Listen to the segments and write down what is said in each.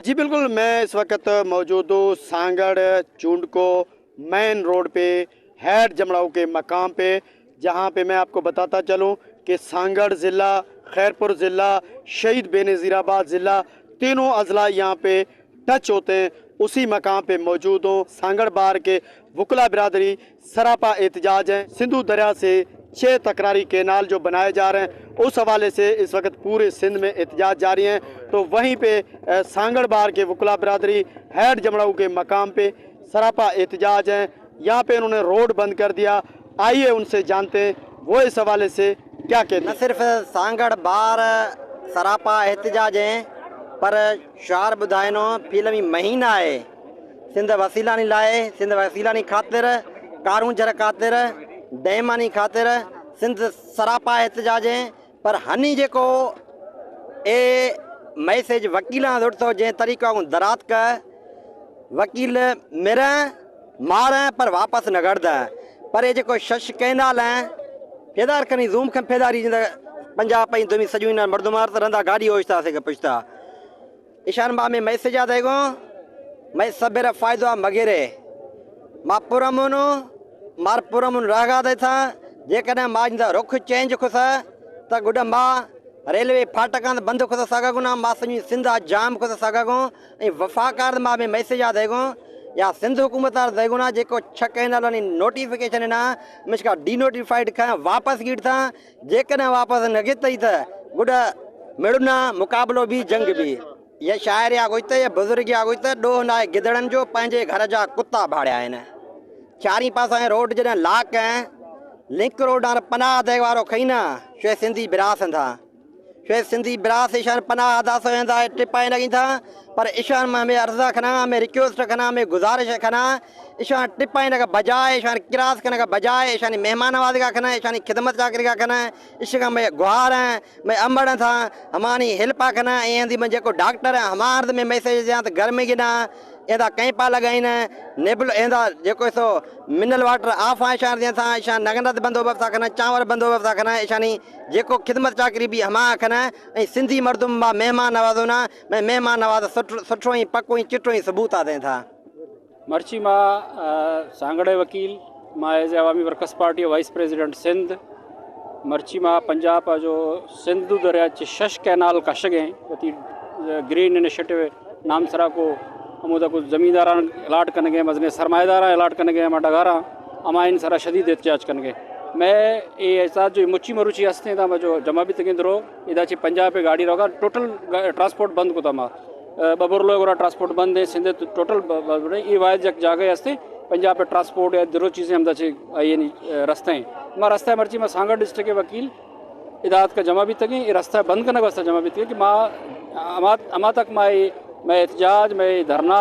जी बिल्कुल, मैं इस वक्त मौजूद हूँ सांगड़ चुंडको मेन रोड पे हेड जमड़ाऊ के मकाम पे, जहाँ पे मैं आपको बताता चलूँ कि सांगड़ ज़िला, खैरपुर ज़िला, शहीद बेनज़ीराबाद ज़िला, तीनों अजला यहाँ पे टच होते हैं। उसी मकाम पे मौजूद हूँ। सांगड़ बार के वुकला बिरादरी सरापा एहतजाज है। सिंधु दरिया से 6 तकरारी केनाल जो बनाए जा रहे हैं, उस हवाले से इस वक्त पूरे सिंध में एहतजाज जारी हैं। तो वहीं पे सांगड़ बार के वुकला बिरादरी हेड जमड़ाऊ के मकाम पे सरापा एहतजाज हैं। यहाँ पे उन्होंने रोड बंद कर दिया। आइए, उनसे जानते हैं वो इस हवाले से क्या कहते न हैं। सिर्फ़ सांगड़ बार सरापा एहतजाज हैं, पर शार ॿुधाइनो फ़िल्मी महीना आहे। सिंध वसीलानी लाइ, सिंध वसीलानी ख़ातिर, कारूंझर ख़ातिर, डैमानी ख़ातिर सिंध सरापा एहतजाज हैं। पर हनी जेको ए मैसेज वकीलां थो, जंहिं तरीक़ा दरात क वकील मिर मार पर वापसि न गढ़दा। पर हे जेको शश कैनाल आहे, फेदार खणी ज़ूम खां फेदारी पंजाब पई तुम्ही सॼो इन मर्दुमार त रंदा गाॾी ओचिता से पुछता ईशान बा में मैसेज आ देगो। मैं सबेरा फ़ायदो आ मगेरे मां पुरमुन मार पुरमुन रहगा दे था। जेकॾहिं मां जिंदा रुख चेंज खुस त गुड मां रेलवे फाटक बंद खुस सघगो ना, मां सॼी सिंध जाम खुस सघगो। ऐं वफ़ाकार मां में मैसेज आ देगो या सिंध हुकूमत देगो ना, जेको 6 कैनाल नोटिफिकेशन ना मिशका डी नोटिफाइड खां वापसि गिट था। जेकॾहिं वापसि न गितई त गुड मिड़ना मुक़ाबिलो बि, जंग बि। ये शाइर या कोई त, ये बुज़ुर्ग या कोई त, ॾोह न आहे गिदड़नि जो, पंहिंजे घर जा कुत्ता भाड़िया आहिनि। चारी पासा रोड जॾहिं लाक आहिनि, लिंक रोड हाणे पनाह दे वारो खई ना शे सिंधी बिरास था, शे सिंधी बिरास ईशान पनाह अदा सो टिपाए लगी था। पर ईशान में हमें अर्ज़ा खना, हमें रिक्वेस्ट खना, हमें गुजारिश खना, ईशान टिपाए का बजाय, ईशान किरास करने का बजाय, ईशान मेहमान नवाज़ का खना, ईशान खिदमत चाकरी का खना। इसका मैं गुहार है, मैं अमड़ था, हमारी हेल्पा खना। ऐं में जेको डॉक्टर है, हमार में मैसेज ॾियां त घर में गिना एंदा कैंपा लॻाइनि, नेबल एंदा जेको सो मिनरल वाटर आफ ईशान ॾियनि था, ईशान नगंद बंदोबस्त खना, चांवर बंदोबस्त खना, ईशानी जेको ख़िदमत चाकरी बि हमा खना। ऐं सिंधी मर्दुम मां मेहमान नवाज़ो ना, मैं मेहमान नवाज़ सुठो सुठो ऐं पको ऐं चिटो ऐं सबूत आ था। मर्ची मां सांगड़े वकील मां as Awami workers party vice president Sindh. मर्ची मां पंजाब जो सिंधु दरिया चे शश कैनाल कशगे वती ग्रीन इनिशिएटिव नाम सरा को अमुदा को ज़मींदारान अलाट कन गए, मजने सरमाएदार अलाट कन गए, अमा डगारा अमा इन सारा शदीद एहतजाज कन गए। मैं ये एहसास जो मुची मरुची हस्ते था जो जमा भी तक रो इदा ची पंजाब पे गाड़ी रोगा, टोटल ट्रांसपोर्ट बंद को मा बबुरलो गोरा ट्रांसपोर्ट बंद है, सिंध टोटल ये वायद जग जागे हस्ते पंजाब पे ट्रांसपोर्ट या दरो चीज़ें हम दचे ये रास्ते हैं। मां रास्ता मर्ची मां सांगड़ डिस्ट्रिक्ट के वकील इदात का जमा भी तक ये रास्ता बंद करने का वास्ता जमा भी तक कि माँ अमा अमा तक माँ मैं एहतजाज, मैं धरना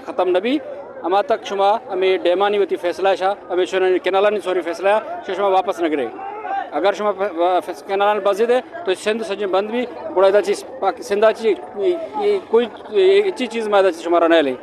ख़त्म नबी, अमा तक शुमा हमें डैमानी होती फैसला शाह हमें केनालानी सॉरी फैसला शुमा वापस न करे। अगर शुमा केनालान बजिद है तो सिंध सजी बंद भी बुढ़ा चीज सिंधा चीज कोई अच्छी चीज़ में शुमारा न ले।